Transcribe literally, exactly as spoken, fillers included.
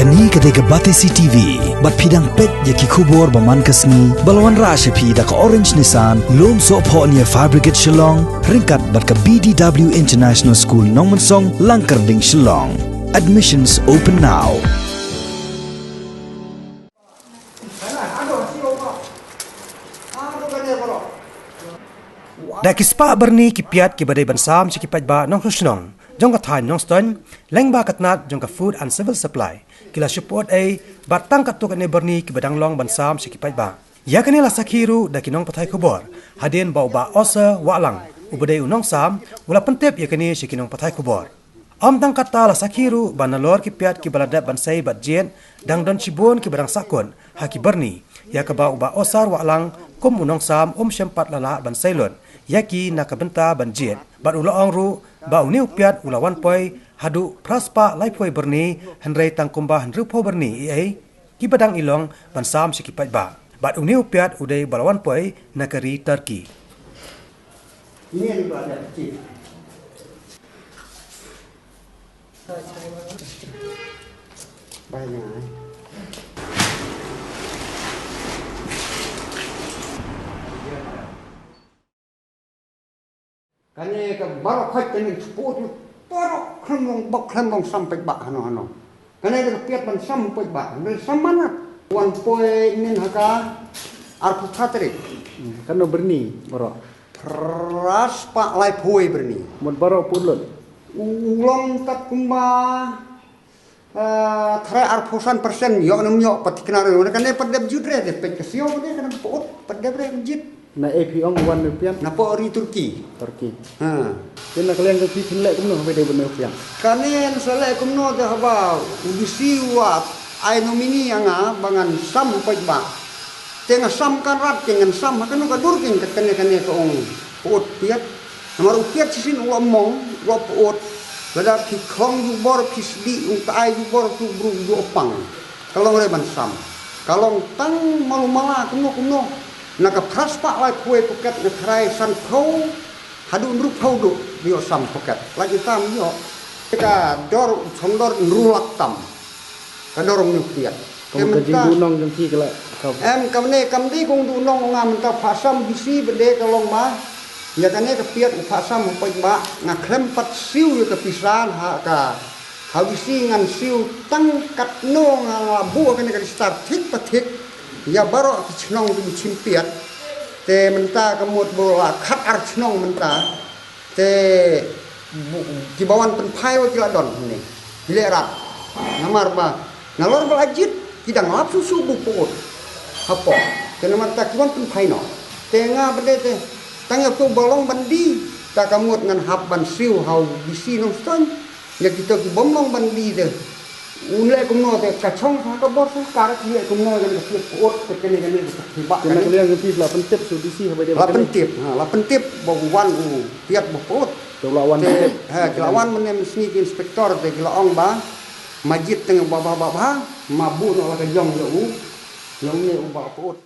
Kane ka dei ka Batesi T V, bad phi dang peit ïa ki khubor ba man ka sngi, ba la wanrah sha phi da ka Orange Nissan, Lumsohphoh near Fire Brigade Shillong, ryngkat bad ka B D W International School Nongmensong, Langkyrding, Shillong. Admissions open now. Da ki spah byrni ki piat kiba dei ban sam sha ki paidbah nongshong shnong jong ka thaiñ Nongstoiñ, lyngba ka tnat jong ka Food and Civil Supply, ki la shu pyut ei bad tang katto katne byrni kiba dang long ban sam sha ki paidbah. Ïa kane la sakhi ruh da ki nongpathai khubor, hadien ba u Bah Oscar Wahlang, uba dei u nongsam, u la pyntip ïa kane sha ki nongpathai khubor. Ym tang katta, la sakhi ruh ba nalor ki piat kiba la dep ban sei bad jied, dang don shibun kiba dang sahkut ha ki byrni, ïa kaba u Bah Oscar Wahlang kum u nongsam um shym pat la lah ban sei lut ïa ki na ka bynta ban jied. Bad u la ong ruh ba une u piat u la wan poi haduh phra spah laiphew byrni, hynrei tang kumba hynriewphew byrni ei ei kiba dang i long ban sam sha ki paidbah. Bad une u piat u dei ba la wan poi na ka ri Turkey. Kane ka baroh khoit kane ka sport ïa baroh khlem long bok khlem long sam paidbah hano hano. Kane ka piat ban sam paidbah, kane sam manat. Wan poi nin ha ka arphew phra tarik. Hmm, kano byrni baroh? Phra spah laiphew byrni. Mut baroh pud lut. U long tat kumba Ah, tharai arphew san persen ïoh ne ym ïoh pat thikna re. Wan kane pat dep jut re, dep peit ka siew re, kane pyut pat dep re jit. Na A P ong wan ne pian? Na pdeng ri Turki. Turki. Ha. Te na ka liang ka phi phin leh kumno haba dei ban ne pian? Kane sa leh kumno te haba u D C u ai nominee ïa nga ba ngan sam paidbah. Te nga sam kan rat, te ngan sam ha kano ka dur, te kane kane ka ong pyut piat. Namar u piat shisien u la mong, u la pyut. Lada phi khong jubor, phi sdieh, u tai jubor, tu bru ju pang. Ka long re ban sam. Ka long tang malu mala kumno kumno. Na ka phra spah laiphew paket, na tharai sanphew haduh hynriewphew duh ïoh sam paket. Lait tam ïoh. Ka dor, chong dor hynriew lak tam. Ka dor ong ne u piat. Ka jingduhnong jong phi ka la ka. Em, kam ne, kam dei kong duhnong nga mynta, phah sam bisi ba dei ka long ma. Ïa kane ka piat u phah sam ha paidbah, nga khlem pat siew ïa ka pisa ha ka. Ha bisi ngan siew tang katno nga la buh kane ka register thik pa thik. Ïa baroh ki chnong ki bishim piat. Te mynta ka mut ba la khat ar chnong mynta. Te bu-, kiba wan pynphai wa ki la don hangne. Ki leh rat. Namar ba nalor ba la jied ki dang lap shuh shuh ba u pyut. Hapoh. Te namar ta ki wan pynphai noh. Te nga ba dei te tang ïa uto ba long ban die. Ta ka mut ngan hap ban siew ha u D C Nongstoiñ. Ïa kito ki bym long ban die te. Un leh kumno te ka chong sa ka bor sa ka ra ki leh kumno ïa ka pyut pyut te kane kane ka pyut ba. Kane ka liang ka phi la pyntip sha u D C haba dei la pyntip, ha, la pyntip ba u wan u piat ba pyut. Te u la wan pyntip. Ha, ki la wan mynne mynsngi ki inspector te ki la ong ba ma jied teng ba ba ba ba ma buh noh la ka jong ïa u. Ïa u ne u ba pyut.